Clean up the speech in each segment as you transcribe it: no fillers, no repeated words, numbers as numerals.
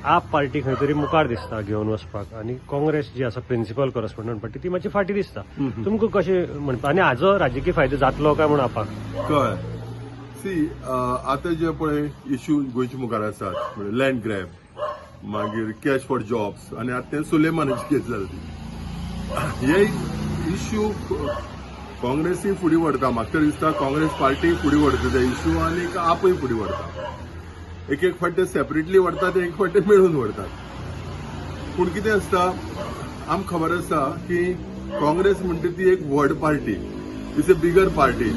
आप पार्टी खंय तरी मुखार दिसता घेवन वचपाक आनी काँग्रेस जी आसा प्रिन्सिपल करस्पॉन्डंट पार्टी ती मातशी फाटीं दिसता. तुमकां कशें म्हणपा आनी हाजो राजकीय फायदो जातलो काय म्हूण आपाक? कळ्ळें. सी, आतां जे पळय इश्यू गोंयच्या मुखार आसात, म्हणजे लँड ग्रॅब, मागीर कॅश फॉर जॉब्स आनी आतां तें सुलेमानाची केस जाली ती, हे इश्यू काँग्रेसूय फुडें व्हरता. म्हाका तरी दिसता काँग्रेस पार्टी फुडें व्हरता ते इश्यू आनी आपूय फुडें व्हरता. एक एक फावट ते सेपरेटली व्हरतात, एक फावट ते मेळून व्हरतात. पूण कितें आसता, आमकां खबर आसा की काँग्रेस म्हणटा ती एक व्हड party, it's a bigger party.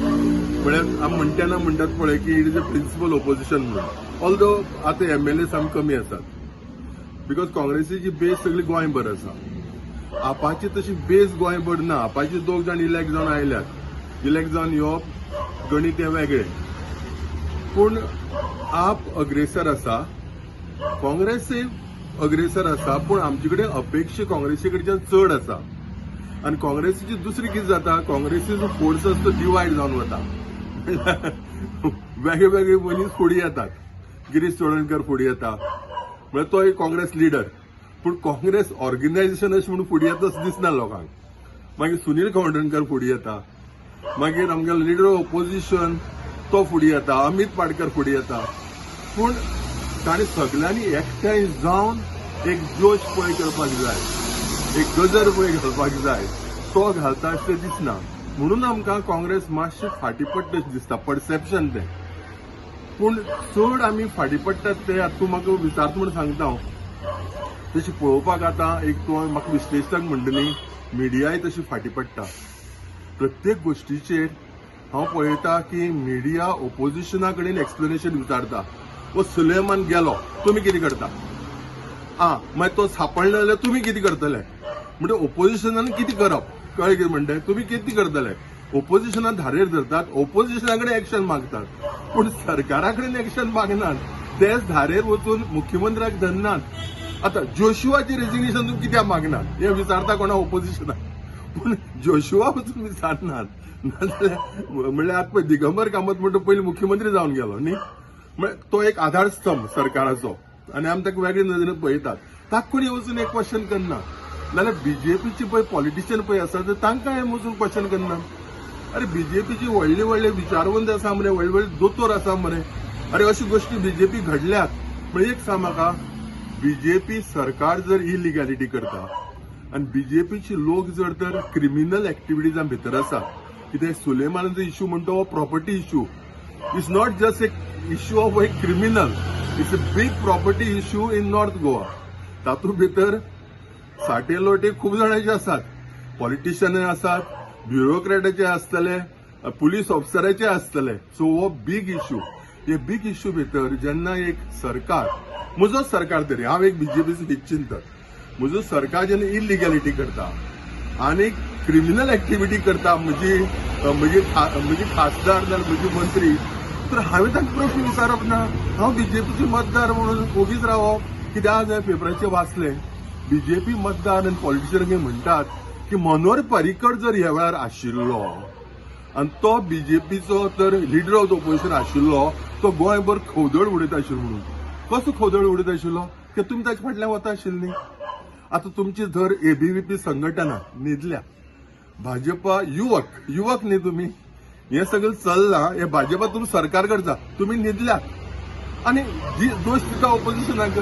म्हळ्यार आमी म्हणटना म्हणटात पळय की it is a principal opposition म्हणून. ऑल्दो आतां एमएलए सामके कमी आसात, because काँग्रेसीची बेस सगळी गोंयभर आसा. आपाची तशी बेस गोंयभर ना. आपाचे दोग जाण इलेक्ट जावन आयल्यात, इलेक्ट जावन येवप गणीत हें वेगळें. पूण आप अग्रेसर आसा, काँग्रेसूय अग्रेसर आसा, पूण आमचे कडेन अपेक्षा काँग्रेसी कडच्यान चड आसा. आनी काँग्रेसीची दुसरी कितें जाता, काँग्रेसीचो फोर्स आसा तो डिवायड जावन वता. वेगळे वेगळे मनीस फुडें येतात. गिरीश चोडणकर फुडें येता, म्हळ्यार तो एक काँग्रेस लिडर, पूण काँग्रेस ऑर्गनायझेशन अशें म्हणून फुडें येता अशें दिसना लोकांक. मागीर सुनील खवंडणकर फुडें येता, मागीर आमगेलो लिडर ऑफ ओपोजिशन तो फुडें येता, अमीत पाडकर फुडें येता. पूण ताणें सगल्यांनी एकठांय जावन एक जोश पळय करपाक जाय, एक गजर पळय घालपाक जाय, तो घालता अशें दिसना. म्हणून आमकां काँग्रेस मातशें फाटीं पडटा अशें दिसता, परसेप्शन तें. पूण चड आमी फाटीं पडटात ते आतां तूं म्हाका विचारता म्हूण सांगता हांव. तशें पळोवपाक आतां एक तूं म्हाका विश्लेशक म्हणटा न्ही, मिडियाय तशी फाटीं पडटा. प्रत्येक गोश्टीचेर हांव पळयता की मिडिया ओपोजिशना कडेन एक्सप्लेनेशन विचारता. वो सुलेमान गेलो, तुमी कितें करता? आं, मागीर तो सापडलो जाल्यार तुमी कितें करतले? म्हणजे ओपोजिशनान कितें करप, कळ्ळें कितें म्हणटा? तुमी कितें करतले? ओपोजिशनान धारेर धरतात, ओपोजिशना कडेन एक्शन मागतात, पूण सरकारा कडेन एक्शन मागनात. तेच धारेर वचून मुख्यमंत्र्याक धरनात. आतां जोशुआचें रेजिग्नेशन तुमी कित्याक मागनात हें विचारता कोणा ओपोजिशनाक, पूण जोशुआ वचून विचारनात. नाजाल्यार म्हणल्यार आतां पळय दिगंबर कामत म्हणटा पयलीं मुख्यमंत्री जावन गेलो न्ही, म्हळ्यार तो एक आधारस्तंभ सरकाराचो आनी आमी ताका वेगळे नदरेन पळयतात. ताका कोणी वचून एक क्वेश्चन करना. नाजाल्यार बीजेपीचे पळय पॉलिटिशियन पळय आसा तर तांकां हें वचून क्वेश्चन करना. अरे बीजेपीचे व्हडले व्हडले विचारवंत आसा मरे, व्हडले व्हडले दोतोर आसा मरे. अरे अशी गोश्टी बीजेपी घडल्यात. म्हणजे एक सांग म्हाका, बीजेपी सरकार जर इलिगॅलिटी करता आनी बीजेपीचे लोक जर तर क्रिमिनल एक्टिविटीजां भितर आसा, कितें सुलेमानाचो इश्यू म्हणटा हो property issue, it's not just a issue of a criminal, it's a big property issue in North Goa. तातूंत भितर साटे लोटे खूब जाणांचे आसात, पॉलिटिशियनय आसात, ब्युरोक्रेटाचे आसतले, पुलीस ऑफिसराचे आसतले. सो हो बीग इश्यू. हे बीग इश्यू भितर जेन्ना एक सरकार, म्हजो सरकार तरी, हांव एक बीजेपीचो हितचिंतक, म्हजो सरकार जेन्ना इलिगॅलिटी करता आनी क्रिमिनल एक्टिविटी करता, म्हजी म्हजी म्हजी खासदार जाल्यार म्हजी मंत्री, तर हांवें तांकां प्रश्न विचारप ना. हांव बीजेपीचे मतदार म्हणून ओगीच रावप? कित्याक आज हांवें पेपराचेर वाचलें, बीजेपी मतदार आनी पॉलिटिशियन म्हणटात की मनोहर पर्रीकर जर ह्या वेळार आशिल्लो आनी तो बीजेपीचो तर लिडर ऑफ the opposition आशिल्लो, तो गोंयभर खवदळ उडयता आशिल्लो म्हणून. कसो खवदळ उडयता आशिल्लो? की तुमी ताच्या फाटल्यान वता आशिल्ली. आतां तुमची जर एबीव्हीपी संघटना न्हिदल्या, भाजपा युवक युवक न्ही तुमी, हें सगळें चल्लां हें भाजपा तुमी सरकार करता, तुमी न्हिदल्यात आनी दोश दिता ओपोजिशनाक.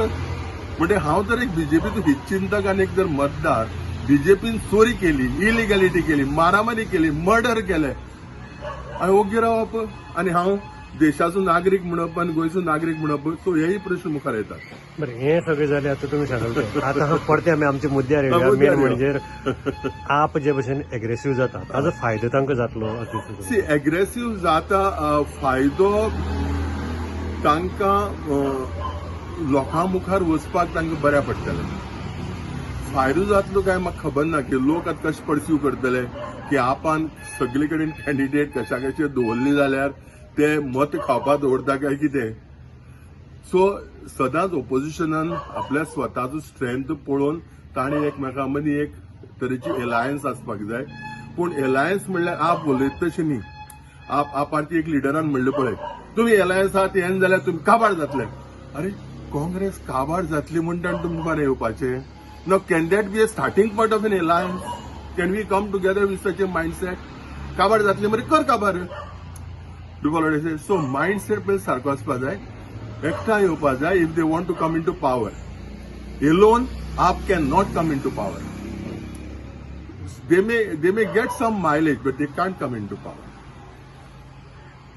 म्हणजे हांव जर एक बीजेपीचो हितचिंतक आनी एक जर मतदार, बीजेपीन चोरी केली, इलिगॅलिटी केली, मारामारी केली, मर्डर केले आनी ओगी रावप आनी हांव देशाचो नागरीक म्हणप आनी गोंयचो नागरीक म्हणप, सो हेय प्रश्न मुखार येतात. बरें, हें सगळें जालें आतां तुमी सांगले. आतां परते आमी आमच्या मुद्द्यार येवया. मेन म्हणजे आप जे भशेन एग्रेसीव जाता ताजो फायदो तांकां जातलो अशें दिसता? सी, एग्रेसीव जाता फायदो तांकां लोकां मुखार वचपाक तांकां बऱ्या पडटलें. फायदो जातलो काय म्हाका खबर ना की लोक आतां कशें परसीव करतले की आपान सगळे कडेन कॅन्डिडेट कशा कशे दवरले जाल्यार ते मत खावपाक दवरता काय कितें. सो सदांच ओपोजिशनान आपल्या स्वताचो स्ट्रेंथ पळोवन ताणें एकमेकां मदीं एक तरेची एलायन्स आसपाक जाय. पूण एलायन्स म्हणल्यार आप उलयता तशें न्ही. आप आपाची एक लिडरान म्हणलें पळय, तुमी एलायन्स आहात हें जाल्यार तुमी काबार जातले. अरे काँग्रेस काबार जातली म्हणटा आनी तुमकां मुखार येवपाचें ना. Can that be a starting point of an alliance? Can we come together with such a mindset? काबार जातली मरे, कर काबार. Do follow? So mindset पयलीं सारको आसपा जाय, एकठांय येवपा जाय if they want to come into power. Alone AAP can not come in to power. They may get some mileage, but they can't come into power.